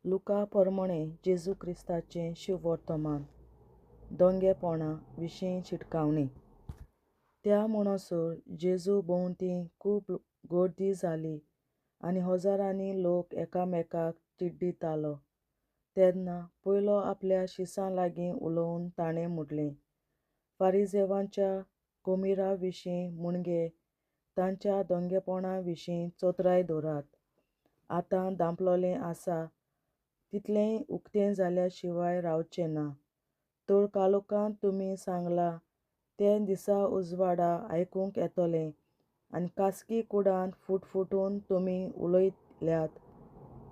लुका परमणें जेजू क्रिस्ताचें शुभवर्तमान दोंगेपणा विशीं शिटकावणी. त्या म्हणसर जेजू भोंवती खूब गर्दी जाली आनी हजारांनी लोक एकामेकाक चिड्डितालो. तेन्ना पयलो आपल्या शिसां लागीं उलोवन ताणें म्हणलें, फारिजेवांच्या कोमिरा विशीं म्हणजे तांच्या दोंगेपणा विशीं चतुराय दवरात. आतां धांपलोलें आसा तितलेंय उक्तें जाल्या शिवाय रावचें ना. तर काळोखांत तुमी सांगलां तें दिसा उजवाडा आयकूंक येतलें आनी खासगी कुडांत फुटफुटून तुमी उलयल्यात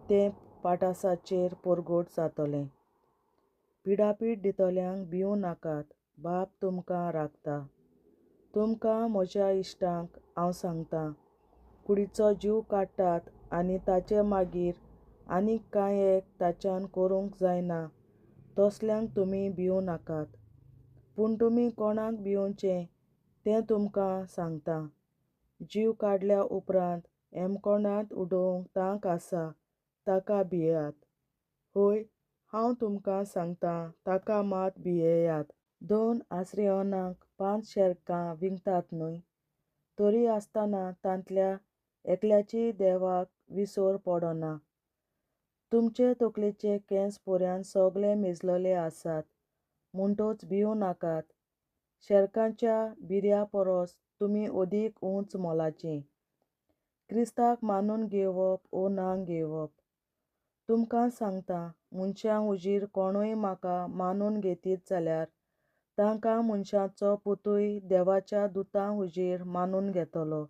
तें पाटासाचेर परगट जातलें. पिडापीड दितल्यांक भिवूं नाकात, बाप तुमकां राखता. तुमकां म्हज्या इश्टांक हांव सांगतां, कुडीचो जीव काडटात आनी ताचे मागीर आनीक कांय एक ताच्यान करूंक जायना तसल्यांक तुमी भिवूं नाकात. पूण तुमी कोणाक भिवचें तें तुमकां सांगतां. जीव काडल्या उपरांत हेमकोणांत उडोवंक तांक आसा ताका भियेयात. हय, हांव तुमकां सांगतां, ताका मात भियेयात. 2 आसरेओनाक 5 शेरकां विकतात न्हय? तरी आसतना तांतल्या एकल्याचीय देवाक विसर पडना. तुमचे तकलेचे केंस पर्यान सगळे मेजलेले आसात. म्हणटच भिवूं नाकात. शेरकांच्या भिऱ्या परस तुमी अदीक उंच मोलाचीं. क्रिस्ताक मानून घेवप ओ ना घेवप. तुमकां सांगतां, मनशां हुजीर कोणूय म्हाका मानून घेतीत जाल्यार तांकां मनशाचो पुतूय देवाच्या दुतां हुजीर मानून घेतलो.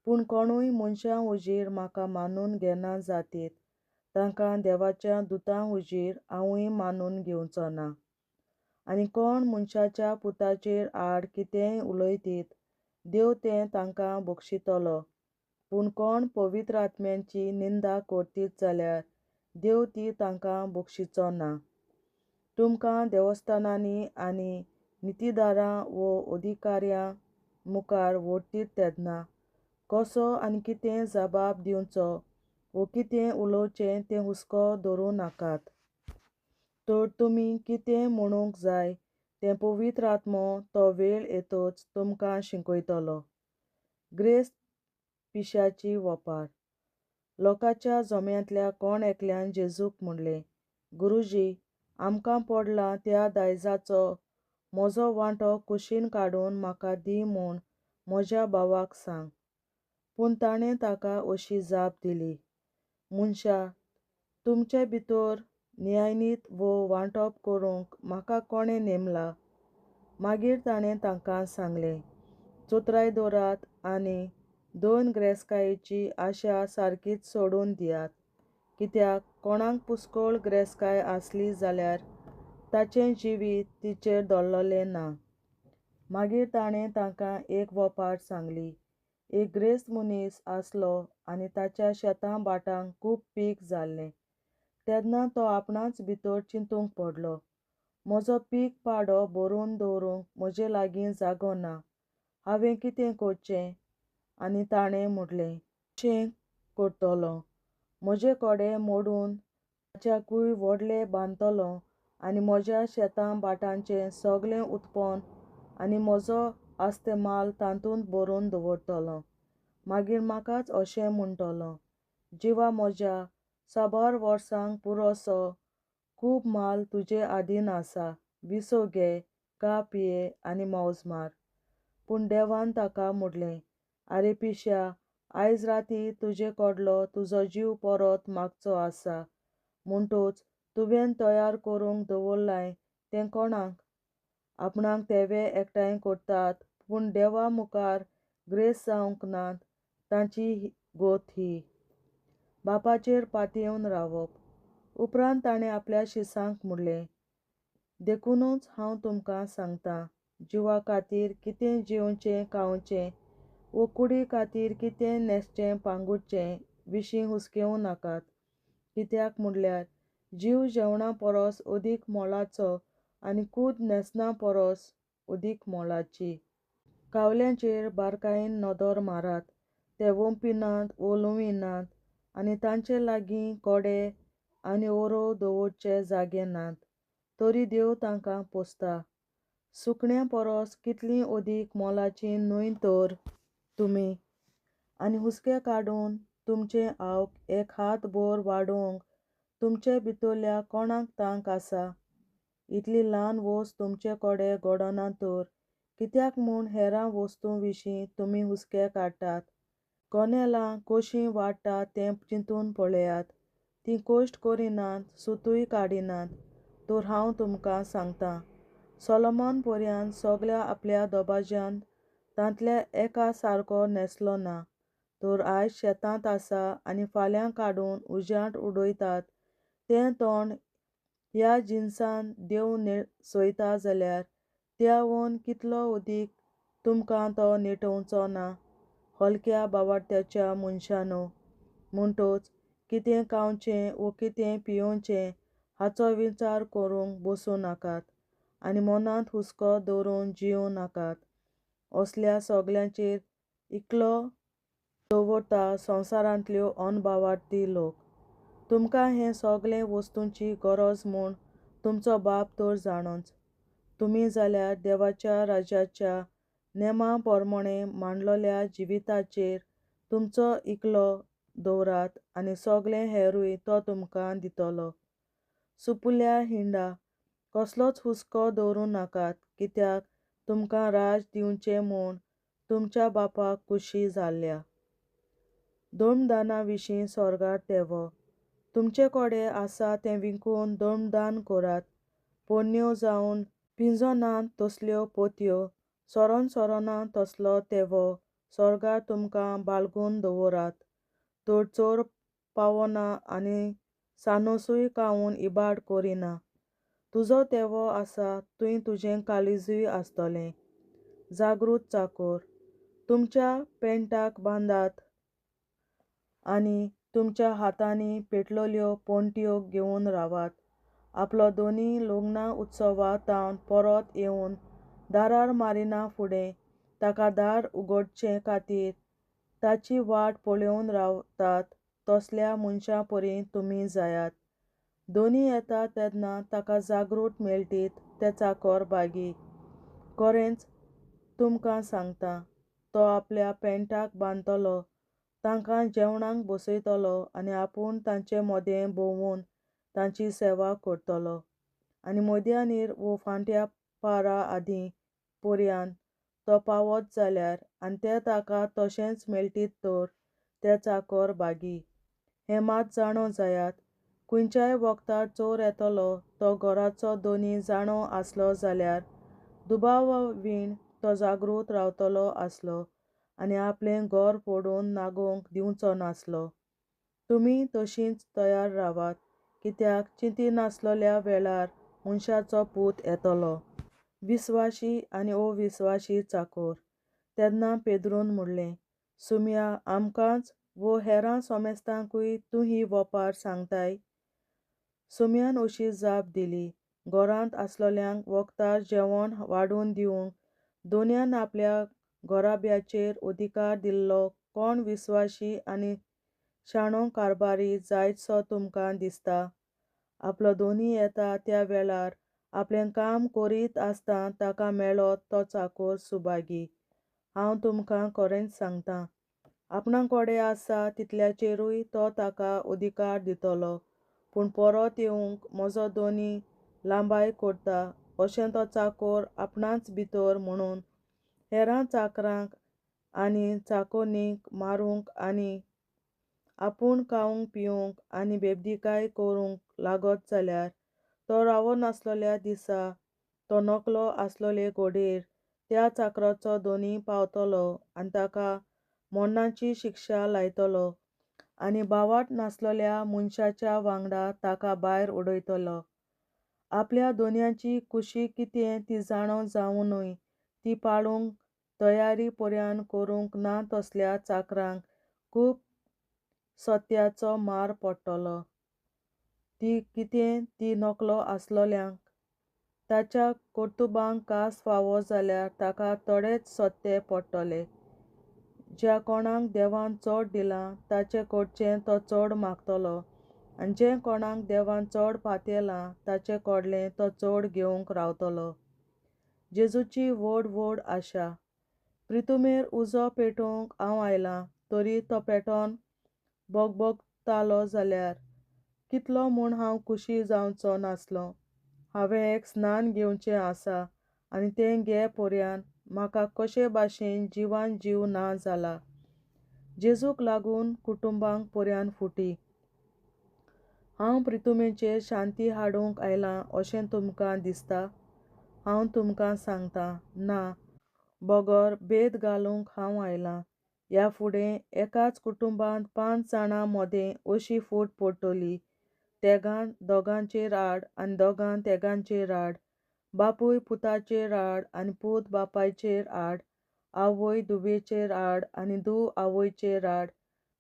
पूण कोणूय मनशां हुजीर म्हाका मानून घेना जातीत तांकां देवाच्या दुतां हुजीर हांवूय मानून घेवचो ना. आनी कोण मनशाच्या पुताचेर आड कितेंय उलयतीत देव तें तांकां बक्षितलो. पूण कोण पवित्र आत्म्याची निंदा करतीत जाल्यार देव ती तांकां बक्षिचो ना. तुमकां देवस्थानांनी आनी नितीदारां वो अधिकाऱ्यां मुखार व्हरतीत तेन्ना कसो आनी कितें जबाब दिवचो वो कितें उलोवचें तें हुस्को धरूं नाकात. तर तुमी कितें म्हणूंक जाय तें पवित्र आत्मो तो वेळ येतच तुमकां शिकयतलो. ग्रेस्त पिश्याची वपार. लोकांच्या जम्यांतल्या कोण एकल्यान जेजूक म्हणलें, गुरुजी, आमकां पडलां त्या दायजाचो म्हजो वांटो कुशीन काडून म्हाका दी म्हूण म्हज्या भावाक सांग. पूण ताणें ताका अशी जाप दिली, मनशा, तुमचे भितर न्यायनीत वो वांटप करूंक म्हाका कोणें नेमला? मागीर ताणें तांकां सांगलें, चतुराय दवरात आनी 2 ग्रेस्कायेची आशा सारकीच सोडून दियात. कित्याक कोणाक पुस्कळ ग्रेस्काय आसली जाल्यार ताचें जिवीत तिचेर दवरलें ना. मागीर ताणें तांकां एक वपार सांगली. एक ग्रेस्त मनीस आसलो आनी ताच्या शेतां भाटांक खूब पीक जाल्लें. तेन्ना तो आपणाच भितर चिंतूंक पडलो, म्हजो पीक पाडो भरून दवरूंक म्हजे लागीं जागो ना. हांवें कितें करचें? आनी ताणें म्हणलें, अशें करतलों, म्हजे कोडे मोडून ताच्याकूय व्हडले बांदतलों आनी म्हज्या शेतां भाटांचें सगळें उत्पन्न आनी म्हजो आस्तेमाल तातूंत भरून दवरतलों. मागीर म्हाकाच अशें म्हणटलो, जिवा म्हज्या, साबार वर्सांक पुरोसो खूब माल तुजे आदीन आसा, विसो घे, का पिये आनी मौज मार. पूण देवान ताका म्हणलें, आरे पिश्या, आयज राती तुजे कडलो तुजो जीव परत मागचो आसा. म्हणटच तुवें तयार करूंक दवरलाय तें कोणाक? आपणाक तेवे एकठांय करतात पूण देवा मुखार ग्रेस जावंक नात तांची गत ही. बापाचेर पातयेवन रावप. उपरांत ताणें आपल्या शिसांक म्हणलें, देखुनूच हांव तुमकां सांगतां, जिवा खातीर कितें जेवचें खावचें वो कुडी खातीर कितें न्हेसचें पांगुरचें विशीं हुस्केवं नाकात. कित्याक म्हणल्यार जीव जेवणा परस अदीक मोलाचो आनी कूद न्हेसना परस अदीक मोलाची. कावल्यांचेर बारकायेन नदर मारात. ते वोंपिनात वो लुविनात आनी तांचे लागीं कोडे आनी ओरोव दवरचे जागे नात, तरी देव तांकां पोसता. सुकण्यां परस कितलीं अदीक मोलाचीं न्हय तर तुमी? आनी हुस्के काडून तुमचें आवक एक हात भर वाडोवंक तुमचे भितरल्या कोणाक तांक आसा? इतली ल्हान वस्त तुमचे कडेन घडना तर कित्याक म्हूण हेरां वस्तूं विशीं तुमी हुस्के काडटात? कनेलां कशीं वाडटात तें चिंतून पळयात. तीं कश्ट करिनात, सुतूय काडिनात. तर हांव तुमकां सांगतां, सोलोमन पर्यान सगळ्या आपल्या दबाज्यांत तांतल्या एका सारको न्हेसलो ना. तर आयज शेतांत आसा आनी फाल्यां काडून उज्यांत उडयतात तें तण ह्या जिनसान देव न्हेसयता जाल्यार त्यावन कितलो अदीक तुमकां तो न्हेटोवचो ना, हलक्या भावार्थ्याच्या मनशांनो? म्हणटच कितें खावचें वो कितें पियोवचें हाचो विचार करूंक बसूं नाकात आनी मनांत हुस्को दवरून जियोवं नाकात. असल्या सगळ्यांचेर इकलो दवरता संवसारांतल्यो अनभावार्थी लोक. तुमकां हे सगळे वस्तूंची गरज म्हूण तुमचो बाप तर जाणच. तुमी जाल्यार देवाच्या राज्याच्या नेमा प्रमाणें मांडलेल्या जिविताचेर तुमचो इकलो दवरात आनी सगळें हेरूय तो तुमकां दितलो. सुपुल्ल्या हिंडा, कसलोच हुस्को दवरूं नाकात, कित्याक तुमकां राज दिवचें म्हूण तुमच्या बापाक खुशी जाल्या. धर्मदाना विशीं स्वर्गार तेवो. तुमचे कडेन आसा तें विकून धर्मदान करात. पोरण्यो जावन पिंजनात तसल्यो पोतयो, सरोन सरोना तसलो तेवो स्वर्गार तुमकां बाळगून दवरात. तर चोर पावना आनी सानोसूय खावन इबाड करिना. तुजो तेवो आसा थंय तुजें काळीजूय आसतलें. जागृत चाकोर, तुमच्या पेंटाक बांदात आनी तुमच्या हातांनी पेटलेल्यो पणट्यो घेवन रावात. आपलो दोनी लग्ना उत्सवा तावन परत येवन दारार मारिना फुडें ताका दार उगडचे खातीर ताची वाट पळोवन रावतात तसल्या मनशां परी तुमी जायात. दोनी येता तेन्ना ताका जागृत मेळटीत ते चाकोर भागी. खरेंच तुमकां सांगता, तो आपल्या पेंटाक बांदतलो, तांकां जेवणाक बसयतलो आनी आपूण तांचे मदें भोंवून तांची सेवा करतलो. आनी मध्यानीर वो फांट्या पारा आदीं पर्यान तो पावत जाल्यार आनी ते ताका तशेंच मेळटीत तर ते चाकोर भागी. हें मात जाणो जायात, खंयच्याय वखदार चोर येतलो तो घराचो दोनी जाणो आसलो जाल्यार दुबावा वीण तो जागृत रावतलो आसलो आनी आपलें घर फोडून नागोवंक दिवचो नासलो. तुमी तशींच तयार रावात, कित्याक चिंतिनासलेल्या वेळार मनशाचो पूत येतलो. विस्वाशी आनी अविस्वाशी चाकोर. तेन्ना पेद्रून म्हणलें, सुम्या, आमकांच वो हेरां सोमेस्तांकूय तूं ही वोपार सांगताय? सुम्यान अशी जाप दिली, घरांत आसलेल्यांक वखदार जेवण वाडून दिवंक दोनयान आपल्या घराब्याचेर अधिकार दिल्लो कोण विस्वाशी आनी शाणो कारभारी जायतसो तुमकां दिसता? आपलो दोनी येता त्या वेळार आपलें काम करीत आसतना ताका मेळत तो चाकोर सुभागी. हांव तुमकां खरेंच सांगतां, आपणा कडेन आसा तितल्याचेरूय तो ताका अधिकार दितलो. पूण परत येवंक म्हजो दोनी लांबाय करता अशें तो चाकोर आपणाच भितर म्हणून हेरां चाकरांक आनी चाकोरनीक मारूंक आनी आपूण खावंक पिवंक आनी बेबदीकाय करूंक लागत जाल्यार तो रावनासलेल्या दिसा तो नकलो आसलेले घोडेर त्या चाकराचो दोनी पावतलो आनी ताका मरणाची शिक्षा लायतलो आनी भावार्थ नासलेल्या मनशाच्या वांगडा ताका भायर उडयतलो. आपल्या दोनयांची खुशी कितें ती जाणो जावनूय ती पाळूंक तयारी पर्यान करूंक ना तसल्या चाकरांक खूब सत्याचो मार पडटलो. ती कितें ती नकलो आसलेल्यांक ताच्या कर्तुबांक कास फावो जाल्यार ताका थोडेच सत्ते पडटले. ज्या कोणाक देवान चड दिलां ताचे कडचें तो चड मागतलो आनी जें कोणाक देवान चड पातयेलां ताचे कडलें तो चड घेवंक रावतलो. जेजूची व्हड व्हड आशा. प्रितुमेर उजो पेटोवंक हांव आयलां तरी तो पेटोन बोगबोगतालो जाल्यार कितलो म्हूण हांव खुशी जावचो नासलो. हांवें एक स्नान घेवचें आसा आनी तें घे पर्यान म्हाका कशे भाशेन जिवान जीव ना जाला. जेजूक लागून कुटुंबांक पर्यान फुटी. हांव प्रितुमेचेर शांती हाडूंक आयलां अशें तुमकां दिसता? हांव तुमकां सांगता, ना, बगर भेद घालूंक हांव आयलां. ह्या फुडें एकाच कुटुंबांत 5 जाणां मदें अशी फूट पडटली, तेगां दोगांचेर आड आनी दोगां तेगांचेर आड, बापूय पुताचेर आड आनी पूत बापायचेर आड, आवय धुवेचेर आड आनी धूव आवयचेर आड,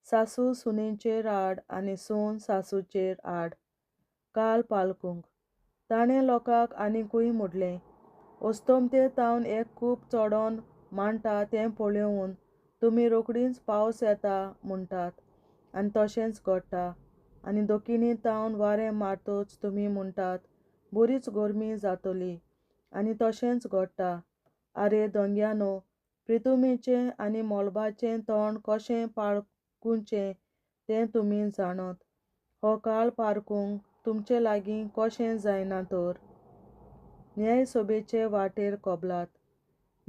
सासू सुनेचेर आड आनी सून सासूचेर आड. काल पालकूंक. ताणें लोकांक आनिकूय म्हणलें, अस्तमते तावन एक कूप चडोन मांडटा तें पळोवन तुमी रोखडीच पावस येता म्हणटात आनी तशेंच घडटा. आनी दक्षिणी तावन वारें मारतच तुमी म्हणटात बरीच गरमी जातली आनी तशेंच घडटा. आरे दोंग्यानो, प्रितुमेचें आनी मळबाचें तोंड कशें पाळकुचें तें तुमी जाणत. हो काळ पारकूंक तुमचे लागीं कशें जायना तर? न्यायसभेचे वाटेर कबलात.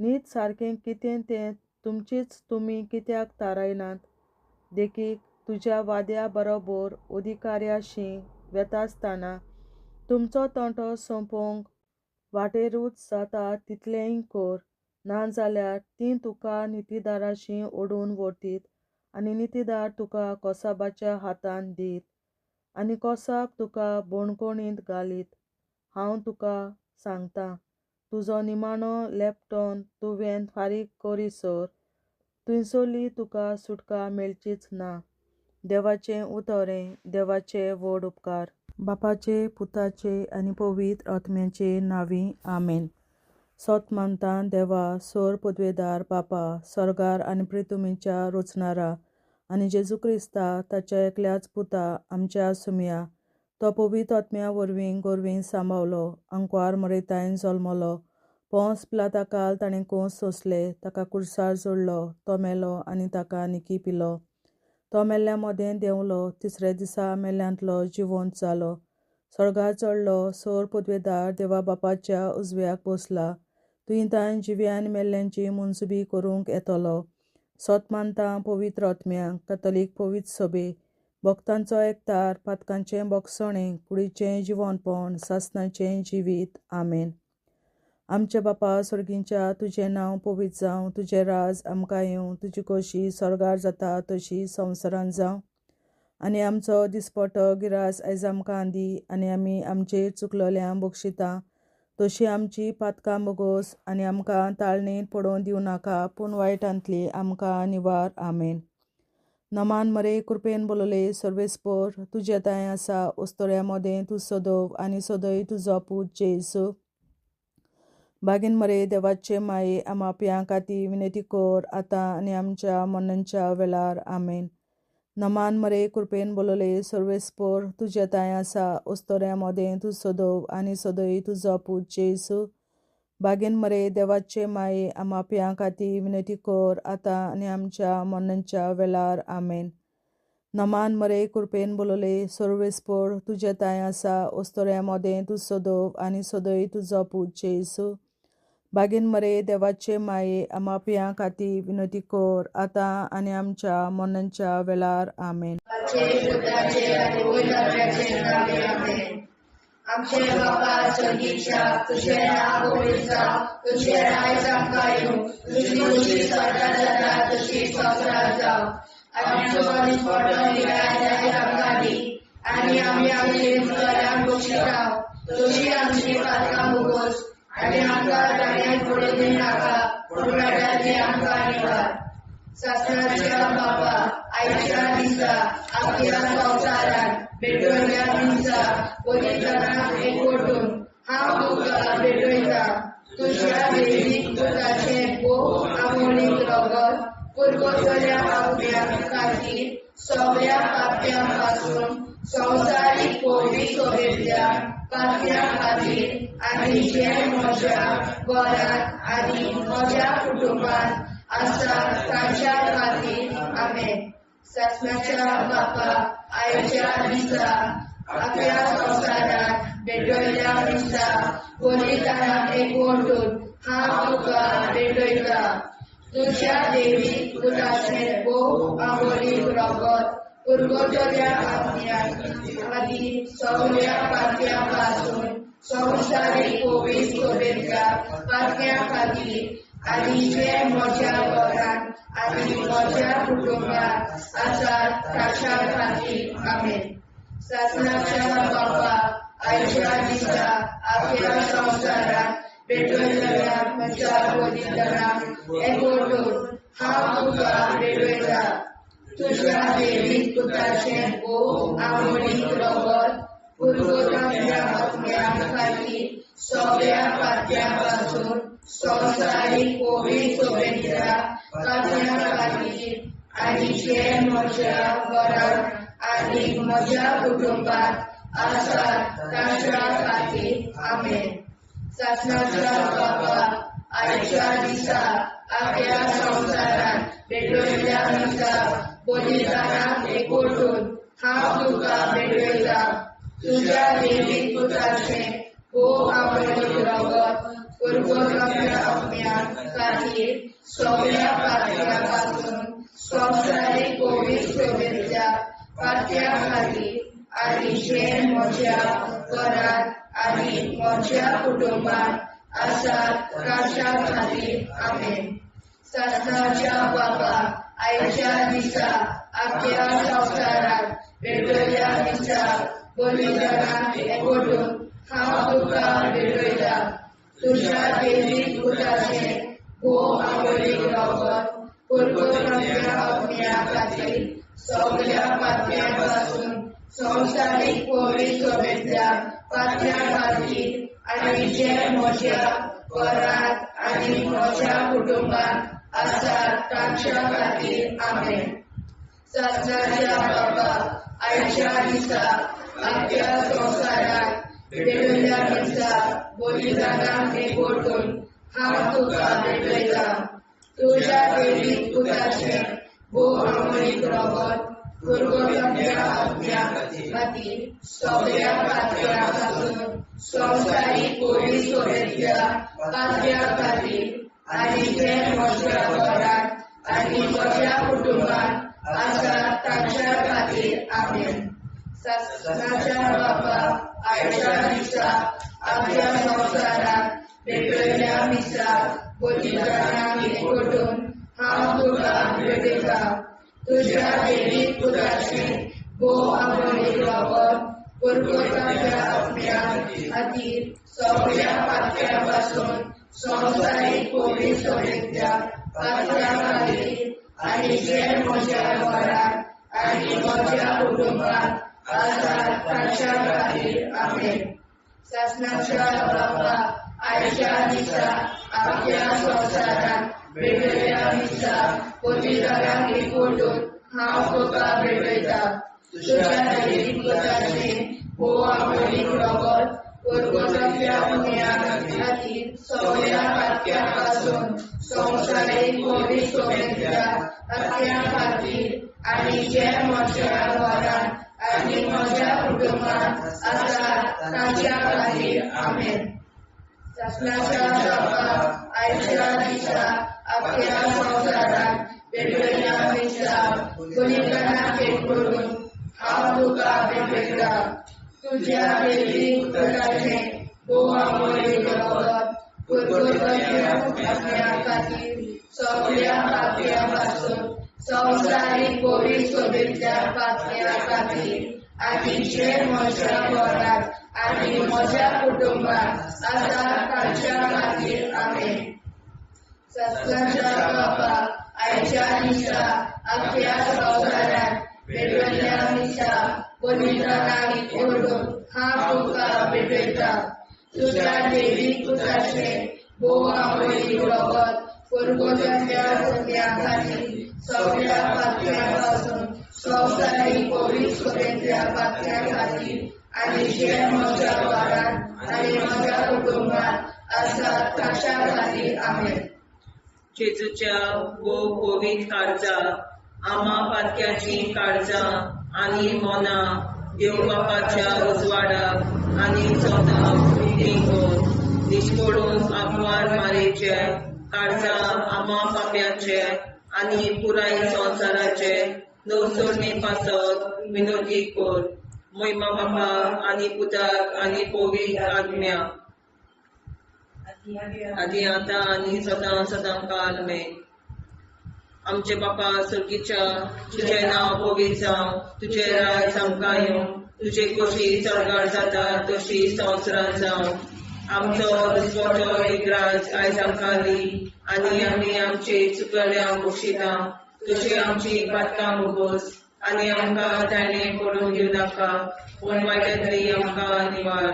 नीत सारकें कितें तें तुमचीच तुमी कित्याक थारायनात? देखीक, तुज्या वाद्या बरोबर अधिकाऱ्याशी वेतासतना तुमचो तंटो सोंपोवंक वाटेरूच जाता तितलेंय कर, नाजाल्यार तीं तुका नितीदाराशी ओडून व्हरतीत आनी नितीदार तुका कोसाबाच्या हातान दीत आनी कोसाब तुका बणकोणींत घालीत. हांव तुका सांगता, तुजो निमाणो लेपटोन तुवें फारीक करीसर थंयसरली तुका सुटका मेळचीच ना. देवाचें उतरें, देवाचे व्हड उपकार. बापाचे, पुताचे आनी पवित्र आत्म्याचे नांवी, आमेन. सत मानता देवा, सोर पदवेदार बापा, सर्गार आनी प्रितुमेच्या रचणारा आनी जेजू क्रिस्ता ताच्या एकल्याच पुता आमच्या सुमया, तो पवित्र आत्म्या वरवीं गोरवीं सांबावलो, आंकवार मरेतायन जल्मलो, पोंस पिलाताकाल ताणें कोंस सोंसले, ताका कुर्सार जोडलो, तो मेलो आनी ताका निकी पिलो. तो मेल्ल्या मदें देंवलो, तिसऱ्या दिसा मेल्ल्यांतलो जिवंत जालो, स्वर्गार चडलो, सोर पदवेदार देवा बापाच्या उजव्याक बसला, थंय ताण जिव्यान मेल्ल्यांची मुनसुबी करूंक येतलो. सत मानता पवित्र आत्म्याक, कथोलीक पवित्र सभे, भक्तांचो एकतार, पातकांचें बोगसणें, कुडीचें जिवनपण, सासणाचें जिवीत. आमेन. आमच्या बापा स्वर्गींच्या, तुजें नांव पवित्र जावं, तुजें राज आमकां येवं, तुजी खोशी स्वर्गार जाता तशी संवसारांत जावं. आनी आमचो दिसपटो गिरास आयज आमकां दी, आनी आमी आमचेर चुकलोल्यांक बक्षिता तशी आमची पातकां बोगोस, आनी आमकां ताळणेंत पडोवन दिवं नाका, पूण वायटांतली आमकां निवार. आमेन. नमान मरे, कृपेन बोलले सर्वेस्पोर, तुजें तांय आसा, उस्तोऱ्या मदें तूं सदोव आनी सदय तुजो पूत जेजू. बागीन मरे देवाचे माये, आमाप्यां खातीर विनंती कर, आतां आनी आमच्या मरणाच्या वेळार. आमेन. नमान मरे, कृपेन बोलले सर्वेस्पोर, तुजें तांय आसा, उस्तोऱ्या मदें तूं सदोव आनी सदय तुजो पूत जेजू. बागीन मरे देवाचे माये, आमाप्यां खातीर विनंती कर, आतां आनी आमच्या मरणाच्या वेळार. आमेन. नमान मरे, कृपेन बोलले सर्वेस्पोर, तुजें तांय आसा, उस्तोऱ्या मदें तूं सदोव आनी सदय तुजो पूत जेजू. बागीन मरे देवाचे माये, आमाप्यां खातीर विनंती कर, आतां आनी आमच्या मरणाच्या वेळार. आमेन. आमचे बापा स्वर्गीच्या, तुझें नांव पवित्र जावं, तुझें राज आमकां येवं, तुजी खोशी स्वर्गार जाता तशी संवसारांत जावं. आमचो दिसपटो गिरास आयज आमकां दी, आनी आमी आमचे चुकलोल्यांक बक्षिता तशी आमची पातकां बोगोस, आनी आमकां जाण्यांत पडून दिवनाका, पूण वायटांतली आमकां निवार. सासणाच्या बापा, आयच्या दिसा आमच्या संवसारांत भेटवल्या दिसा पवित्रताक एकवटून हांव तुका भेटयता. तुज्या देवीक पुताचें भोव आमोलीक रगत पुरवतल्या आपल्या खातीर सगळ्या पाप्यां पासून संवसार सोबेंतल्या पात्या खातीर आनी जे म्हज्या घरांत आनी म्हज्या कुटुंबांत आसात तांच्या खातीर. आमेन. सासणाच्या बापा, आयच्या दिसा आपल्या संवसारात भेटयल्ल्या दिसा बलिदानाक एकवटून हांव तुका भेटयता. तुज्या देवी पुताचें भोव आवडीक रगत पुर्गोटल्या आत्म्याक आदी सगळ्या पात्या पासून संवसारीक कोवीड सोबेंतल्या पात्या खातीर आनी जे म्हज्या घरांत आनी म्हज्या कुटुंबांत आसात ताच्या खातीर. आमेन. सासणाच्या बापा, आयच्या दिसा आपल्या संवसारात भेटयल्ल्या म्हज्या बलिदानाक एकवटून हांव तुका भेटयता. तुज्या देवी पुताचें भोव आवडीक रगत पुर्वजांच्या आत्म्या खातीर सगळ्या पात्या पासून संवसारीक कोवीड सोबेंतल्या पात्या खातीर आनी जे म्हज्या घरांत आनी म्हज्या कुटुंबांत आसात तांच्या खातीर. आमेन. सासणाच्या बापा, आयच्या दिसा आपल्या संवसारात भेटयल्ल्या दिसा बलिदानाक एकवटून हांव तुका भेटयता. तुज्या देवी पुताचें भोव आवडीक रगत पुर्वजांच्या आत्म्या खातीर सगळ्या पात्या पासून संवसारीक कोवीड सोबेंतल्या पात्या खातीर आनी जे म्हज्या घरांत आनी म्हज्या कुटुंबांत आसात तांच्या खातीर. आमेन. सासणाच्या बापा, आयच्या दिसा आपल्या संवसारात भेटयल्ल्या दिसा बलिदानाक एकवटून हांव तुका भेटयता. तुज्या देवी पुताचें भोव आवडीक रगत पुर्वजांच्या आत्म्या खातीर सगळ्या पात्या पासून संवसारीक कोवीड सोबेंतल्या पात्या खातीर आनी जे म्हज्या घरांत आनी म्हज्या कुटुंबांत आसात तांच्या खातीर. आमेन. सासणाच्या बापा, आयच्या दिसा आपल्या संवसारात भेटयल्ल्या दिसा बलिदानाक एकवटून हांव तुका भेटयता. तुज्या देवी पुताचें भोव आवडीक रगत पुर्वजांच्या आत्म्या खातीर सगळ्या पात्या पासून संवसारीक कोवीड सोबेंतल्या पात्या खातीर आनी जे म्हज्या घरांत आनी म्हज्या कुटुंबांत आसात तांच्या खातीर. आमेन. सासणाच्या बापा, आयच्या दिसा आपल्या संवसारात भेटयल्ल्या मिसा बलिदानाक एकवटून हांव तुका भेटयता. तुज्या देवी पुताचें भोव आवडीक रगत पुर्वजांच्या आत्म्या खातीर सगळ्या पात्या पासून संवसारीक कोवीड सोबेंतल्या पात्या खातीर आनी जे म्हज्या घरांत आनी म्हज्या कुटुंबांत आसात तांच्या खातीर. आमेन. सासणाच्या बापा, आयच्या दिसा आपल्या संवसारात भेटयल्ल्या दिसा बलिदानाक एकवटून हांव तुका भेटयता. तुज्या देवी पुताचें भोव आवडीक रगत पुर्वजांच्या आत्म्या खातीर सगळ्या पात्या पासून संवसारीक कोवीड सोबेंतल्या पात्या खातीर आनी जे म्हज्या घरांत आनी म्हज्या कुटुंबांत आसात तांच्या खातीर. आमेन. सासणाच्या बापा, आयच्या दिसा आपल्या संवसारात भेटयल्ल्या दिसा बलिदानाक एकवटून हांव तुका भेटयता. तुज्या देवी पुताचें भोव आवडीक रगत पुर्वजांच्या आत्म्या खातीर सगळ्या पात्या पासून संवसारीक कोवीड सोबेंतल्या पात्या खातीर आनी जे म्हज्या घरांत आनी म्हज्या कुटुंबांत आसात तांच्या खातीर. आमेन. सासणाच्या बापा, आयच्या दिसा आपल्या संवसारात भेटयल्ल्या दिसा बलिदानाक एकवटून हांव तुका भेटयता. तुज्या देवी पुताचें भोव आवडीक रगत पुर्वजांच्या आत्म्या खातीर सगळ्या पात्या पासून संवसारीक कोवीड सोबेंतल्या पात्या खातीर आनी जे म्हज्या घरांत आनी म्हज्या कुटुंबांत आसा ताच्या खातीर. आमेन. जेजूच्या भोव पवित्र काळजा, आमा पातक्याचीं काळजां आनी मनां देव बापाच्या उजवाडाक आनी स्वताक उक्तीं कर. निश्कोडून आंकवार मारेचे काळजां आमा पाप्याचे आनी पुराय संवसाराचे नवसरणे पासत विनोदी कर. मोहिमा बापा आनी पुताक आनी पवित्र आत्म्या, आदी आतां आनी सदां सदां काल मेन. आमचे बापा सर्गीच्या, तुजें नांव पवित्र जावं, तुजें राज आमकां येवं, तुजे खोशी स्वर्गार जाता तशी संवसारांत जावं. आमचो दिसवडो एक राज आयज आमकां दी आनी आमी आमचे चुकल्या बक्षिता तशी आमची पातकां मुगोस आनी आमकां ताणें पडून घेवं नाका, पूण वायटांतली आमकां निवार.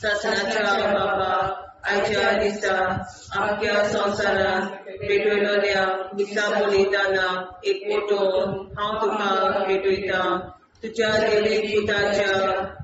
सासणाच्या बापा, आयच्या दिसा आमच्या संवसारांत भेटयलेल्या मिसा बलिदाना एक फोटो हांव तुका भेटयतां. तुज्या देवीक पुताच्या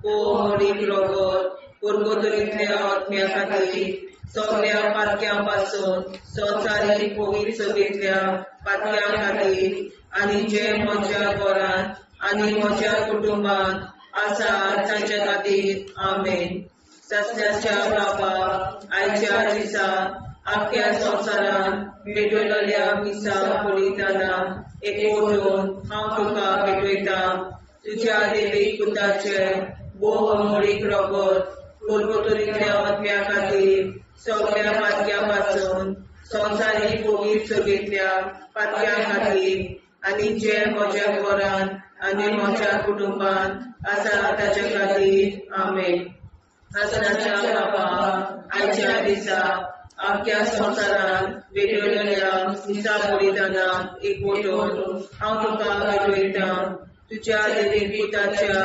मोडीक रगत पुर्गोतरींतल्या आत्म्या खातीर सगल्या पातक्यां पासून संवसारीक पवित्र सभेंतल्या पातक्यां खातीर आनी जे म्हज्या घरांत आनी म्हज्या कुटुंबांत आसा तांच्या खातीर. आमेन. सासण्याच्या बापा, आयच्या दिसा आख्या संवसारांत भेटयलेल्या मिसा बलिदाना एक ओडून हांव तुका भेटयतां. तुज्या देवीक पुताचे भोव मोडीक रगत पुर्गोतरींतल्या आत्म्या खातीर सगल्या पातक्यां पासून संवसारीक पवित्र सभेंतल्या पातक्यां खातीर आनी जे म्हज्या घरांत आनी म्हज्या कुटुंबांत आसा ताच्या खातीर. आमेन. सासणाच्या बापा, आयच्या दिसा आख्या संवसारांत भेटयलेल्या मिसा बलिदाना एक ओटोन हांव तुका भेटयतां. तुज्या देवीक पुताच्या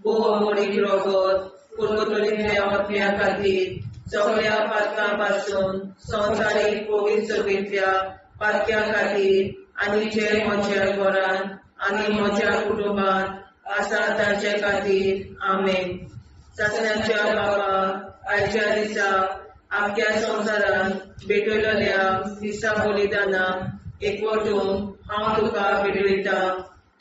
भोव मोडीक रगत पुर्गोतरींतल्या आत्म्या खातीर सगल्या पातकां पासून संवसारीक पवित्र सभेंतल्या पातक्यां खातीर आनी जे म्हज्या घरांत आनी म्हज्या कुटुंबांत आसा तांचे खातीर. आमेन. सासण्याच्या बापा, आयच्या दिसा आख्या संवसारांत भेटयलेल्या मिसा बलिदाना एकवटून हांव तुका भेटयतां.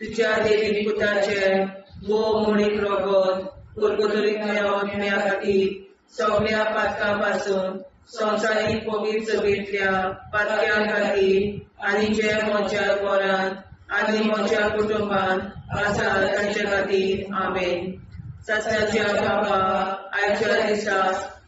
तुज्या देवी पुताचे भोव मोडीक रगत पुर्गोतरींतल्या आत्म्या खातीर सगल्या पातकां पासून संवसारीक पवित्र सभेंतल्या पातक्यां खातीर आनी जे म्हज्या घरांत आनी म्हज्या कुटुंबांत आसा तांचे खातीर. आमेन. सासण्याच्या बापा, आयच्या दिसा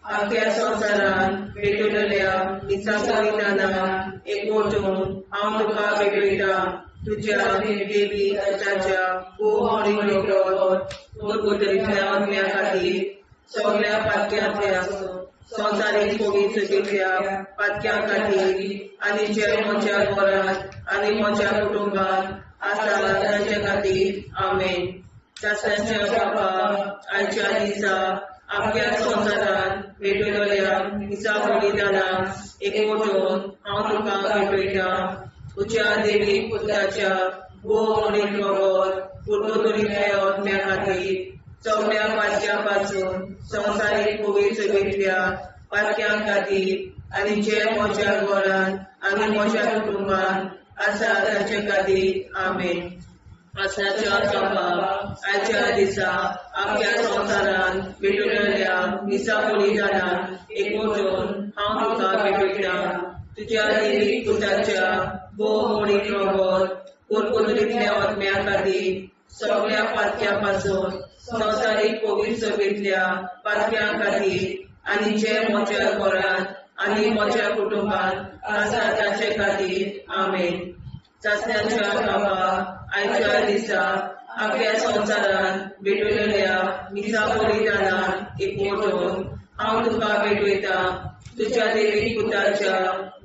आख्या संवसारांत भेटयलेल्या मिसा बलिदाना एकवटून हांव तुका भेटयतां. तुज्या देवी पुताच्या भोव मोडीक रगत पुर्गोतरींतल्या आत्म्या खातीर सगल्या पातक्यांतल्या संवसारीक पवित्र सभेंतल्या पातक्यां खातीर आनी जे म्हज्या घरांत आनी म्हज्या कुटुंबांत आसा तांचे खातीर. आमेन. सासण्याच्या बापा, आयच्या दिसा आख्या संवसारांत भेटयलेल्या मिसा बलिदाना एकवटून हांव तुका भेटयतां. तुज्या देवीक पुताच्या भोव मोडीक रगत पुर्गोतरींतल्या आत्म्या खातीर सगल्या पातक्यां पासून संवसारीक पवित्र सभेंतल्या पातक्यां खातीर आनी जे म्हज्या घरांत आनी म्हज्या कुटुंबांत आसा तांचे खातीर. आमेन. सासण्याच्या बापा, आयच्या दिसा आख्या संवसारांत भेटयलेल्या मिसा बलिदाना एकवटून हांव तुका भेटयतां. तुज्या देवीक पुताच्या भोव मोडीक रगत पुर्गोतरींतल्या आत्म्या खातीर सगल्या पातक्यां पासून संवसारीक पवित्र सभेंतल्या पातक्यां खातीर आनी जे म्हज्या घरांत आनी म्हज्या कुटुंबांत आसा तांचे खातीर. आमेन. सासण्याच्या बापा, आयच्या दिसा आख्या संवसारांत भेटयलेल्या मिसा बलिदाना एकवटून हांव तुका भेटयतां. तुज्या देवीक पुताच्या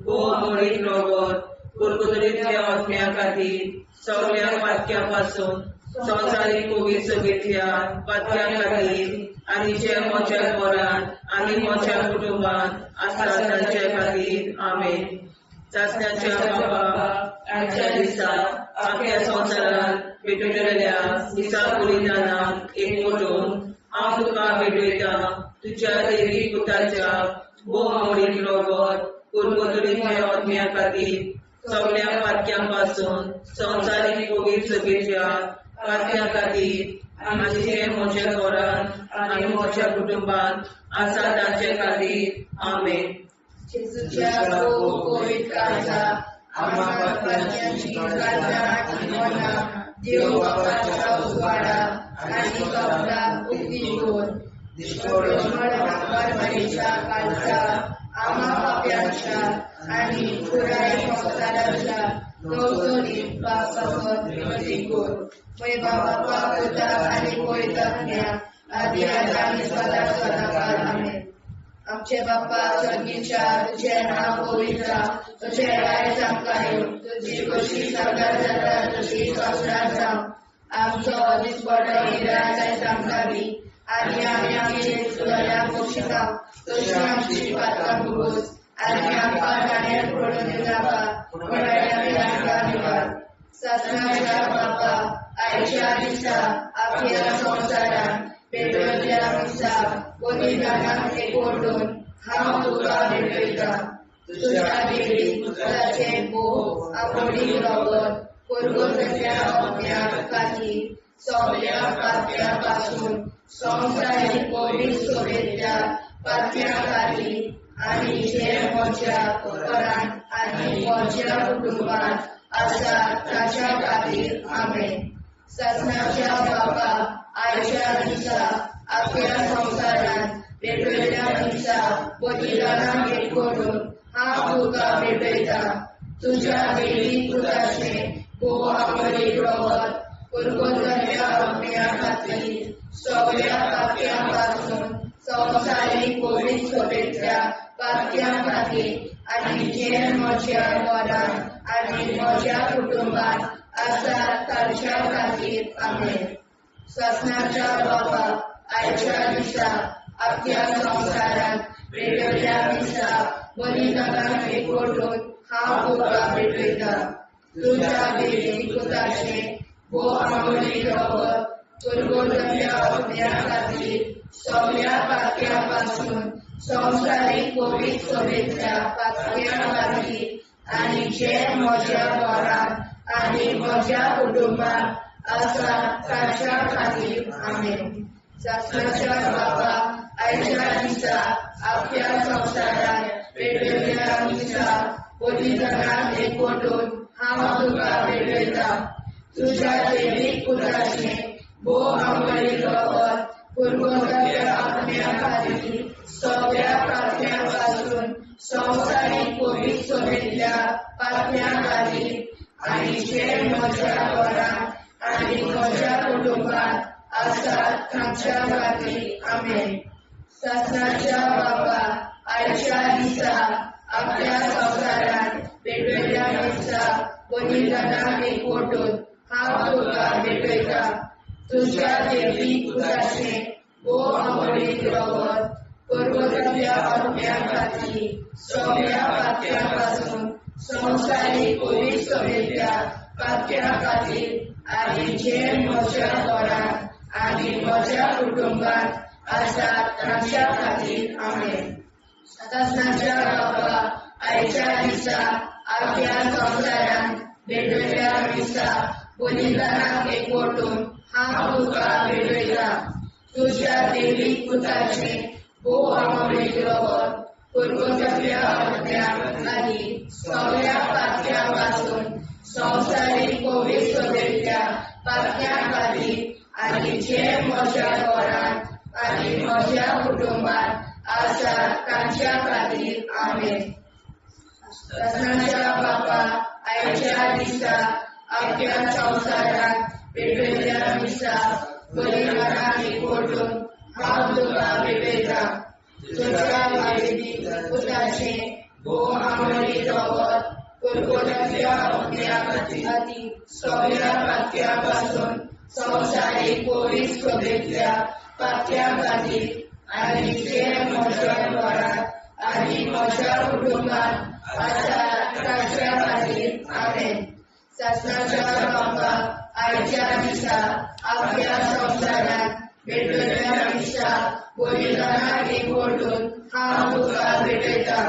भोव मोडीक रगत पुर्गोतरींतल्या आत्म्या खातीर सगल्या पातक्यां पासून संवसारीक पवित्र सभेंतल्या पातक्यां खातीर आनी जे म्हज्या घरांत आनी म्हज्या कुटुंबांत आसा तांचे खातीर. आमेन. सासण्याच्या बापा, आयच्या दिसा आख्या संवसारांत भेटयलेल्या मिसा बलिदाना एकवटून हांव तुका भेटयतां तुज्या देवी पुताच्या भोव मोडीक रोगत पुर्गोतरींतल्या आत्म्या खातीर सगळ्या पातक्यां पासून संवसारीक पवित्र सभेच्या पातक्यां खातीर आनी जे म्हज्या घरांत आनी म्हज्या कुटुंबांत आसा तांचे खातीर. आमेन. जेजूच्या भोव पवित्र काळजा आम्हा पातक्यांची काळजां आनी मनां देव बापाच्या उजवाडा आनी कपलाक उक्ती दवर. मरणाच्या काळजा आम्हा पाप्यांच्या आनी पुराय संवसाराच्या गवसणीक पासत मदीं कर. मय बापा पुता आनी पवित्र आत्म्या आदी आतां आनी सदां सदां काळ. आमेन. आमचे बाप्पा सर्गीच्या तुझें नांव पवित्र जावं, तुजें राज आमकां येवं, तुजी खोशी स्वर्गार जाता तशी संवसारांत जावं. आमचो दिसपडो निराश आयज आमकां दी आनी आमी आमचे चुकल्यांक बक्षिता तशी आमची पातकां भोगोस आनी आमकां ताणें पडून दिवनाका पूण आमकां निवार. सासणाच्या बापा आयच्या दिसा आख्या संवसारांत पेटवल्ल्या मिसा बलिदानाक एकवटून हांव तुका भेटयतां. तुज्या देवी पुताचें भोव आपोडी रगत पुर्वजाच्या आज्ञा खातीर सगळ्या पातक्यां पासून संवसारीक पवित्र सभेंतल्या पातक्यां खातीर आनी जे म्हज्या घरांत आनी म्हज्या कुटुंबांत आसा ताच्या खातीर. आमेन. सासणाच्या बापा आयच्या दिसा आख्या संवसारांत पेटवल्ल्या मिसा बलिदानाक एकवटून हांव तुका भेटयतां. तुज्या देवी पुताचें भोव आवडीक रगत पुर्वजाच्या आज्ञा खातीर सगळ्या पातक्यां पासून संवसारीक पवित्र सभेंतल्या पातक्यां खातीर आनी जे म्हज्या घरांत आनी म्हज्या कुटुंबांत आसा तांच्या खातीर. आमेन. सासणाच्या बापा आयच्या दिसा आख्या संवसारांत पेटवल्ल्या मिसा बलिदानाक एकवटून हांव तुका भेटयतां. तुज्या देवी पुताचें भोव आवडीक रगत पुर्वजाच्या आज्ञा खातीर सगळ्या पातक्यां पासून संवसारीक पवित्र सभेंतल्या पातक्यां खातीर आनी जे म्हज्या घरांत आनी म्हज्या कुटुंबांत आसा ताच्या खातीर. आमेन. सासणाच्या बापा आयच्या दिसा आख्या संवसारांत पेटवल्ल्या मिसा बलिदानाक एकवटून हांव तुका भेटयतां. तुज्या देवीक पुताचें भोव आवडीक रगत पुर्वजाच्या आज्ञा खातीर सगळ्या पातक्यां पासून संवसारीक पवित्र सभेंतल्या पातक्यां खातीर आनी जे म्हज्या घरांत आनी म्हज्या कुटुंबांत आसा तांच्या खातीर. आमेन. सासणाच्या बापा आयच्या दिसा आख्या संवसारांत पेटवल्ल्या मिसा बलिदानाक एकवटून हांव तुका भेटयतां. तुज्या देवी पुताचें भोव आवडीक रगत पुर्वजाच्या आज्ञा खातीर सगळ्या पातक्यां पासून संवसारीक पवित्र सभेंतल्या पातक्यां खातीर आनी जे म्हज्या घरांत आनी म्हज्या कुटुंबांत आसा तांच्या खातीर. आमेन. सासणाच्या बापा आयच्या दिसा आख्या संवसारांत पेटवल्ल्या मिसा बलिदानाक एकवटून हांव तुका भेटयतां. तुज्या देवी पुताचें भोव आवडीक रगत पुर्वजाच्या आज्ञा खातीर सगळ्या पातक्यां पासून संवसारीक पवित्र सभेंतल्या पातक्यां खातीर आनी जे म्हज्या घरांत आनी म्हज्या कुटुंबांत आसा तांच्या खातीर. आमेन. सासणाच्या बापा आयच्या दिसा आख्या संवसारांत पेटवल्ल्या मिसा बलिदानाक एकवटून हांव तुका भेटयतां. तुज्या देवी पुताचें भोव आवडीक रगत पुर्वजाच्या आज्ञा खातीर सगळ्या पातक्यां पासून संवसारीक पवित्र सभेंतल्या पातक्यां खातीर आनी जे म्हज्या घरांत आनी म्हज्या कुटुंबांत आसा तांच्या खातीर. आमेन. सासणाच्या बापा आयच्या दिसा आख्या संवसारांत भेटलेल्या मिशा बलिदानाक एकवटून हांव तुका भेटयतां.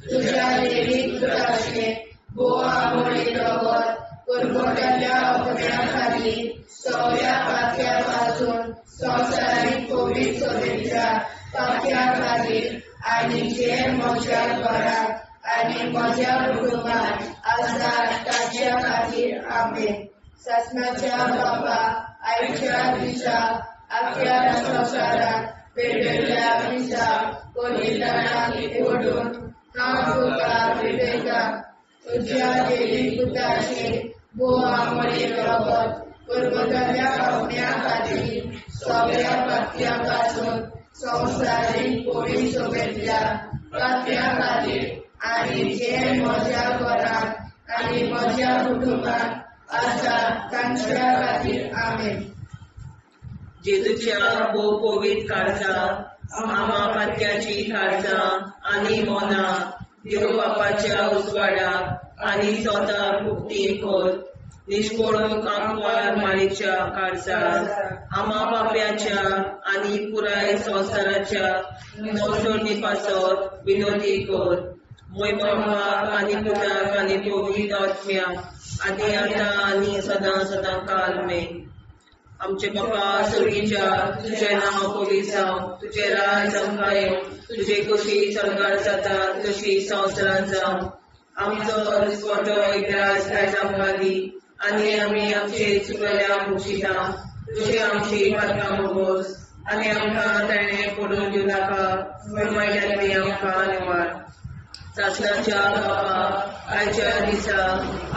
तुज्या देवी पुताचें भोव आमोळी रगत पुरवठ्याच्या अपण्या खातीर सगळ्या पातक्या पासून संवसारीक कोवीड सभेच्या पातक्या खातीर आनी जे म्हज्या घरांत आनी म्हज्या कुटुंबांत आसा ताच्या खातीर. आमेन. सासणाच्या बापा, आयच्या दिसा आख्या संवसारांत पेटयल्ल्या मिसा बलिदानाक एकवटून हांव तुका भेटयतां. तुज्या देवी पुताचें भोव आमोळी रगत पुरवतल्या पावण्या खातीर सगळ्या पातक्या पासून संवसारीक कोवीड सभेंतल्या पातक्या खातीर आनी जे म्हज्या घरांत आनी म्हज्या कुटुंबांत आसा तांच्या खातीर. आमेन. जेजूच्या भोव कोवीत काळजा, आमा पातक्याची काळजा आनी मनां देव बापाच्या उजवाडाक आनी स्वता मुक्ती कर. निश्कोळूंक आंकवार मारीच्या काळजार, आमा पाप्याच्या आनी पुराय संवसाराच्या नवसोडणी पासत विनोदी कर. मोय बापाक आनी पुताक आनी पवित्र आत्म्याक आनी आतां आनी सदां सदां काल मेन. आमचे बापा स्वर्गीच्या, तुजें नांव पवित्र जावं, तुजें राज आमकां येवं, तुजे कुशी स्वर्गार जाता तशी संवसारांत जावं. आमचो दिसवटो इतिहास आयज आमकां दी आनी आमी आमचे चुकल्या मुक्षिता तुजे आमची पातकां मोगोस आनी आमकां ताणें पडून दिवं नाका, पूण वायटांतली आमकां निवार. सासणाच्या बापा, आयच्या दिसा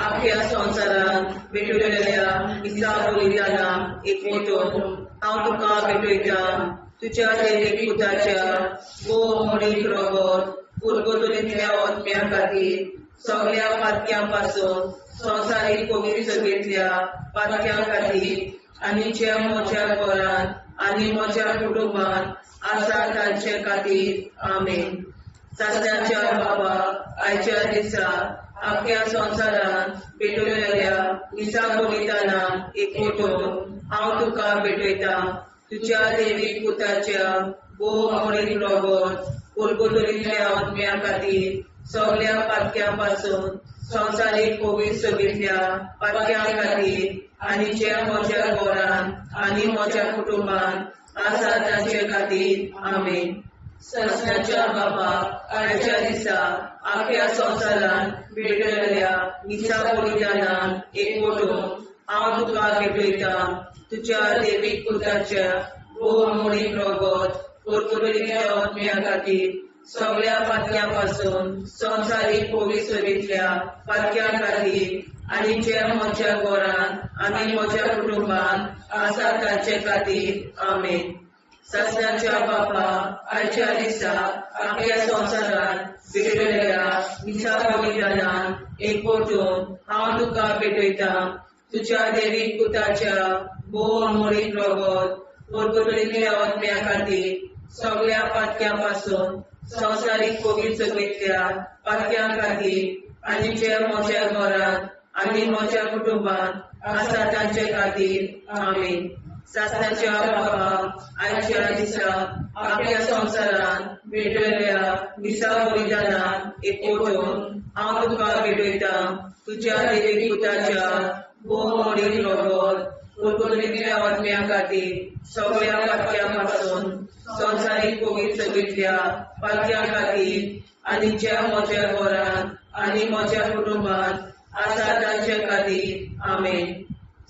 आख्या संवसारांत भेटवलेल्या मिसा बलिदानाक एकवटून हांव तुका भेटयतां. तुज्या देवी पुताच्या भोव मोडीक रगत पुरगुतुरींतल्या आत्म्या खातीर सगळ्या पातक्यां पासून संवसारीक कोवीड सभेंतल्या पातक्यां खातीर आनी जे म्हज्या घरांत आनी म्हज्या कुटुंबांत आसा तांचे खातीर. आमेन. सासणाच्या बाबा, आयच्या दिसा आख्या संवसारांत पेटवलेल्या मिसा बलिदानाक एकवटून हांव तुका भेटयतां. तुज्या देवी पुताच्या भोव मोडीक रगत पुरगुतुरींतल्या आत्म्या खातीर सगळ्या पातक्यां पासून संवसारीक कोवीड सभेंतल्या पातक्यां खातीर आनी जे म्हज्या घरांत आनी म्हज्या कुटुंबांत आसा तांचे खातीर. आमेन. सासणाच्या बापा, आयच्या दिसा आख्या संवसारांत भेटवलेल्या मिसा बलिदानाक एकवटून हांव तुका भेटयतां. तुज्या देवीक पुताच्या भोव मोडीक रगत पुरपुरींतल्या आत्म्या खातीर सगळ्या पातक्यां पासून संवसारीक कोवीड सभेंतल्या पातक्यां खातीर आनी जे म्हज्या घरांत आनी म्हज्या कुटुंबांत आसा तांचे खातीर. आमेन. सासणाच्या बापा, आयच्या दिसा आख्या संवसारांत भेटवलेल्या मिसा बलिदानाक एकवटून हांव तुका भेटयतां. तुज्या देवी पुताच्या भोव मोडीक रगत पुरगुतुरींतल्या आत्म्या खातीर सगळ्या पातक्यां पासून संवसारीक कोवीड सभेंतल्या पातक्यां खातीर आनी जे म्हज्या घरांत आनी म्हज्या कुटुंबांत आसा तांचे खातीर. आमेन. सासणाच्या बापा, आयच्या दिसा आख्या संवसारांत भेटवलेल्या मिसा बलिदानाक एकवटून हांव तुका भेटयतां. तुज्या देवी पुताच्या भोव मोडीक रगत पुरपुरींतल्या आत्म्या खातीर सगळ्या पातक्यां पासून संवसारीक कोवीड सभेंतल्या पातक्यां खातीर आनी ज्या म्हज्या घरांत आनी म्हज्या कुटुंबांत आसा तांचे खातीर. आमेन.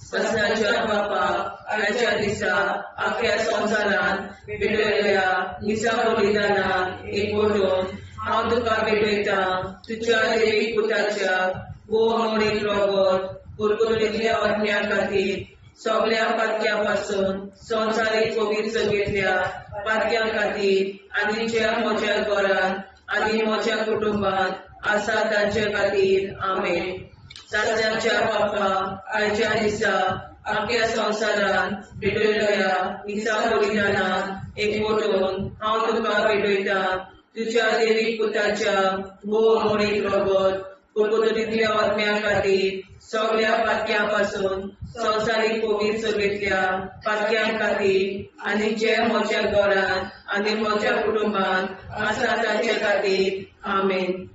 सासणाच्या बापा, आयच्या दिसा आख्या संवसारांत भेटवलेल्या मिसा बलिदानाक एकवटून हांव तुका भेटयतां. तुज्या देवी पुताच्या भोव मोडीक रगत पुरपुरींतल्या आत्म्या खातीर सगळ्या पातक्यां पासून संवसारीक कोवीड सभेंतल्या पातक्यां खातीर आनी ज्या म्हज्या घरांत आनी म्हज्या कुटुंबांत आसा तांचे खातीर. आमेन. सासणाच्या बापा, आयच्या दिसा आख्या संवसारांत भेटवलेल्या मिसा बलिदानाक एकवटून हांव तुका भेटयतां. तुज्या देवी पुताच्या भोव मोडीक रगत पुरपुरींतल्या आत्म्या खातीर सगळ्या पातक्यां पासून संवसारीक पवित्र सभेंतल्या पातक्यां खातीर आनी जे म्हज्या घरांत आनी म्हज्या कुटुंबांत आसा तांचे खातीर. आमेन.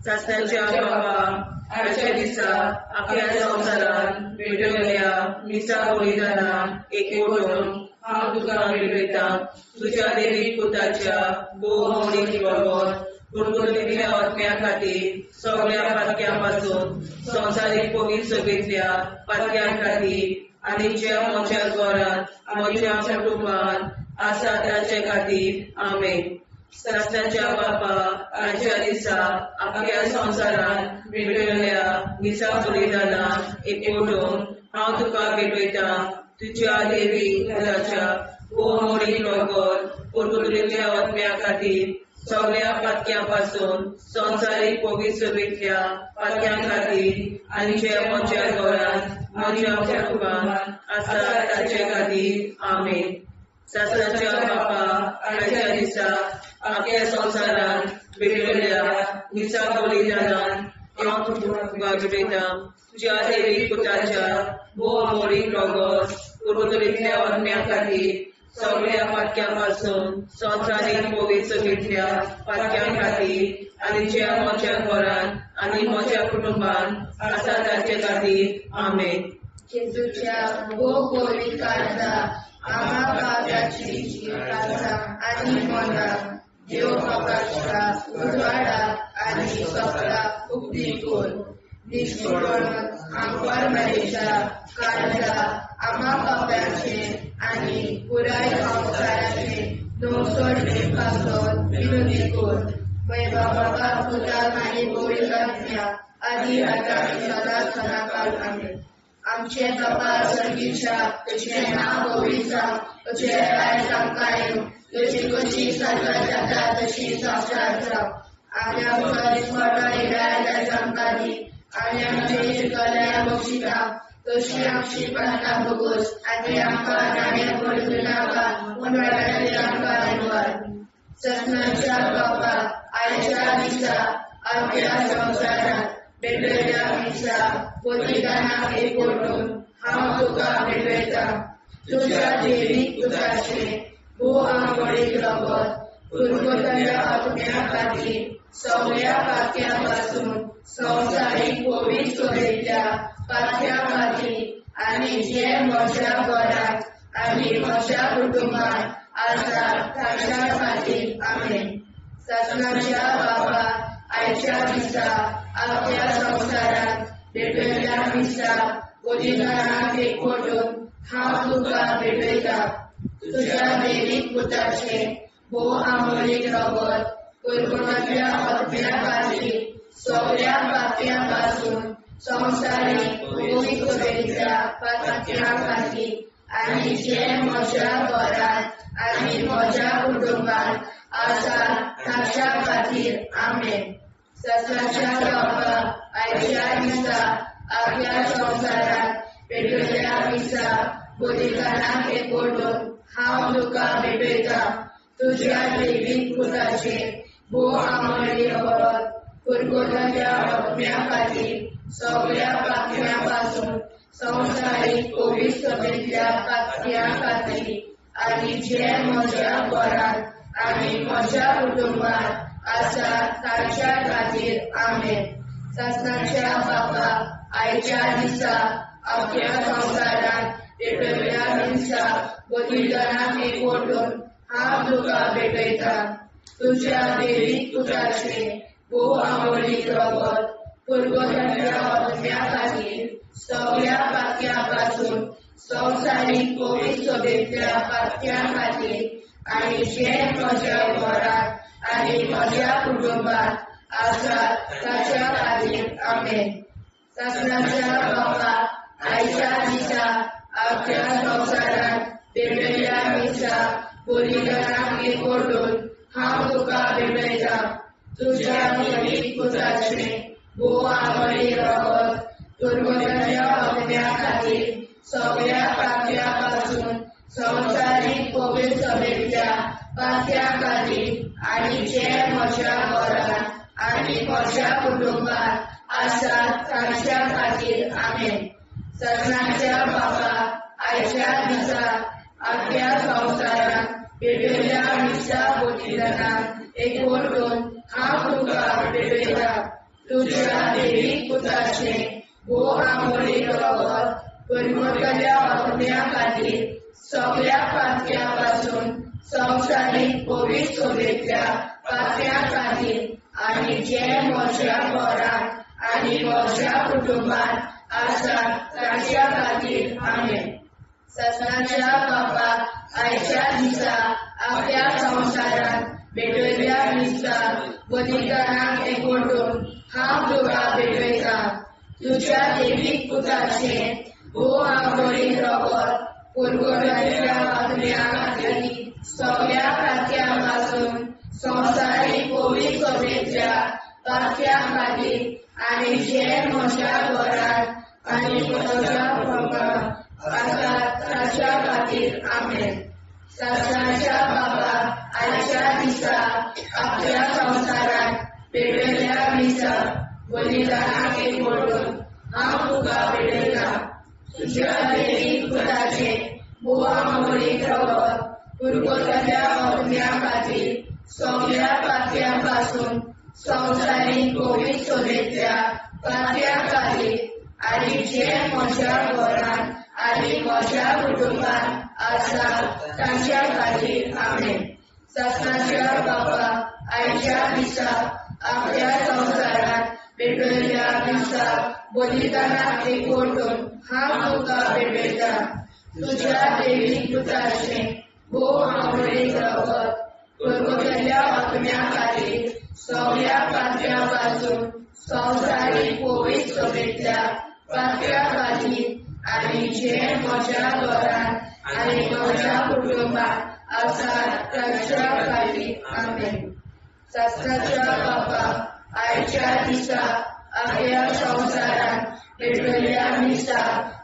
सासणाच्या बाबा, आयच्या दिसा आपल्या संवसारांत भेटयल्ल्या मिसा बलिदानाक एकवटून हांव तुका भेटयतां तुज्या देवी पुताच्या भोव मोडीक रगत कुरकुरीतल्या आत्म्या खातीर सगळ्या पातक्यां पासून संवसारीक पवित्र सभेंतल्या पातक्यां खातीर आनी जे म्हज्या घरांत म्हज्या कुटुंबांत आसा ताचे खातीर. आमेन. सासणाच्या बापा, आयच्या दिसा आपल्या संवसारांत भेटयल्ल्या मिसा बलिदानाक एकवटून हांव तुका भेटयतां तुज्या देवी पुताच्या भोव मोडीक रगत कुरकुरीतल्या आत्म्या खातीर सगळ्या पातक्यां पासून संवसारीक पवित्र सभेंतल्या पातक्यां खातीर आनी जे म्हज्या घरांत म्हज्या कुटुंबांत आसा ताचे खातीर. आमेन. सासणाच्या बापा, आयच्या दिसा आपल्या संवसारांत भेटयल्ल्या मिसा बलिदानान हांव तुका भेटयतां तुज्या देवी पुताच्या भोव मोडीक रगत कुरकुरीतल्या आत्म्या खातीर सगळ्या पातक्यां पासून संवसारीक पवित्र सभेंतल्या पातक्यां खातीर आनी जे म्हज्या घरांत आनी म्हज्या कुटुंबांत आसा ताचे खातीर. आमेन. जेजूच्या भोव गोरी काळजा आम्हा पाप्याची काळजां आनी मनां देव बापाच्या उजवाडाक आनी सपनाक उक्ती कर. निश्कोळून आंकवार मरेच्या काळजा आम्हा पाप्याचे आनी पुराय संवसाराचे नवसोडणे पासून विनोदी कर. वैभव बापा पुताक आनी पवित्र आत्म्या आदी आतां आनी सदां सदांकाळ. आमेन. आमचे बापा स्वर्गीच्या, तुजें नांव पवित्र जावं, तुजें राज आमकां येवं, तुजी खोशी स्वर्गात जाता तशी संवसारांत जावं. आनी आमचो दिसवडो येयल्यार आयज आमकां दी, आनी आमचे चुकल्यार बक्षिता तशी आमची प्रार्थना भोगोस, आनी आमकां नाण्या पडूं नाका, पूण वायटांतल्यान आमकां निवार. सपनाच्या बापा, आयच्या दिसा आपल्या संवसारांत भेटयल्ल्या मिसा बलिदानाक एकवटून हांव तुका भेटयतां तुज्या देवी पुताचें भोव आंवडीक रगत कुरकुरतल्या आत्म्या खातीर सगळ्या पातक्यां पासून संवसारीक पवित्र सभेंतल्या पातक्यां खातीर आनी जे म्हज्या घरांत आनी म्हज्या कुटुंबांत आसा ताच्या खातीर. आमेन. सासणाच्या बापा, आयच्या दिसा आपल्या संवसारांत भेटयल्ल्या मिसा बलिदानाक एकवटून हांव तुका भेटयतां तुज्या देवीक पुताचें भोव आमोलीक रगत कुरकुरांतल्या आत्म्या खातीर सगळ्या पातक्यां पासून संवसारीक पवित्र सभेंतल्या पातक्यां खातीर आनी जे म्हज्या घरांत आनी म्हज्या कुटुंबांत आसा ताच्या खातीर. आमेन. सासणाच्या बापा, आयच्या दिसा आपल्या संवसारांत पेटयल्ल्या मिसा बलिदानाक एकवटून हांव तुका भेटयतां तुज्या देवीक पुताचें भोव आमोली रगत कुरकुरतल्या आत्म्या खातीर सगळ्या पातक्यां पासून संवसारीक पवित्र सभेंतल्या पातक्यां खातीर आनी जे म्हज्या घरांत आनी म्हज्या कुटुंबांत आसा ताच्या खातीर. आमेन. सासणाच्या बापा, आयच्या दिसा आपल्या संवसारांत पेटयल्ल्या मिसा बलिदानाक एकवटून हांव तुका भेटयतां तुज्या देवीक पुताचें भोव आमोलीक रगत कुरकुरतल्या आत्म्या खातीर सगळ्या पातक्यां पासून संवसारीक पवित्र सभेंतल्या पातक्यां खातीर आनी जे म्हज्या घरांत आनी म्हज्या कुटुंबांत आसा ताच्या खातीर. आमेन. सासणाच्या बापा, आयच्या दिसा आपल्या संवसारांत पेटयल्ल्या मिसा बलिदानाक एकवटून हांव तुका भेटयतां तुज्या देवीक पुताचें भोव आमोली रगत कुरकुरतल्या आत्म्या खातीर सगळ्या पातक्यां पासून संवसारीक पवित्र सभेंतल्या पातक्यां खातीर आनी जे म्हज्या घरांत आनी म्हज्या कुटुंबांत आसा तांच्या खातीर. आमेन. सदनाच्या बाबा आयच्या दिसा आपल्या संवसारांत पेटयल्ल्या मिसा बलिदानाक एकवटून हांव तुका भेटयतां. तुज्या देवीक पुताचें भोव आमोळी रगत पुरवतल्या आत्म्या खातीर सगळ्या पातक्यां पासून संवसारीक पवित्र सोबेंतल्या पातक्यां खातीर आनी जे म्हज्या घरांत आनी म्हज्या कुटुंबांत आसा तांच्या खातीर. आमेन. सदनाच्या बाबा आयच्या दिसा आपल्या संवसारांत भेटयल्ल्या मिसा बलिदानाक एकवटून हांव तुका भेटयतां. तुज्या देवीक पुताचें भोव आंगोळी रगत पुरवतल्या आत्म्या खातीर सगळ्या पातक्यां पासून संवसारीक पवित्र सभेंतल्या पातक्यां खातीर आनी जे म्हज्या घरांत आनी म्हज्या कुटुंबांत आसा ताच्या खातीर. आमेन. सासणाच्या बाबा आयच्या दिसा आपल्या संवसारांत पेटयल्ल्या मिसा बलिदानाक एकवटून हांव तुका भेटयतां. तुज्या देवीक पुताचें भोव आमोळीक रगत पुरवतल्या आत्म्या खातीर सगळ्या पातक्यां पासून संवसारीक पवित्र सभेंतल्या पातक्यां खातीर आनी जे म्हज्या घरांत आनी म्हज्या कुटुंबांत आसा तांच्या खातीर. आमेन. सासणाच्या बाबा आयच्या दिसा आपल्या संवसारांत पेटयल्ल्या मिसा बलिदानाक एकवटून हांव तुका भेटयतां. तुज्या देवीक पुताचें भोव आंवळीक रगत पुरवतल्या आत्म्या खातीर सगळ्या पातक्यां पासून संवसारीक पवित्र सभेंतल्या पातक्यां खातीर आनी जे म्हज्या घरांत आनी म्हज्या कुटुंबांत आसा तांच्या खातीर. आमेन. सासणाच्या बाबा आयच्या दिसा आपल्या संवसारांत पेटयल्ल्या मिसा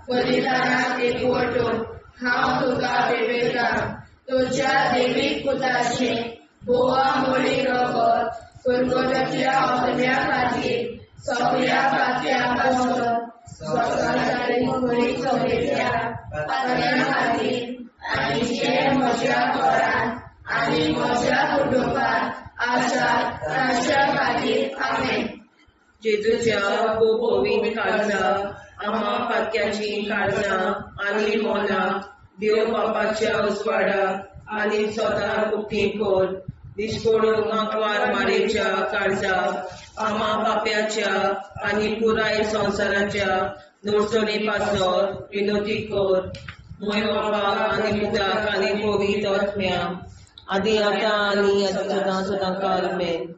बलिदानाक एकवटून हांव तुका भेटयतां. तुज्या देवीक पुताचें भोव आमोळी रगत पुरवतल्या आत्म्या खातीर सगळ्या पातक्यां पासून संवसारीक पवित्र सभेंतल्या पातक्यां खातीर आनी जे म्हज्या घरांत आनी म्हज्या कुटुंबांत आसा तांच्या खातीर. आमेन. जेजूच्या भोव काळजा आम्हा पातक्याची काळजां आनी मनां देव बापाच्या उजवाडा आनी स्वता उक्ती कर. निश्कोडून आंकवार मारेच्या काळजा आम्हा पाप्याच्या आनी पुराय संवसाराच्या नोडसणी पासत विनोती कर. मोय बापाक आनी पुताक आनी पवित्र आत्म्या आदी आतां आनी सदां सदां काल मेन.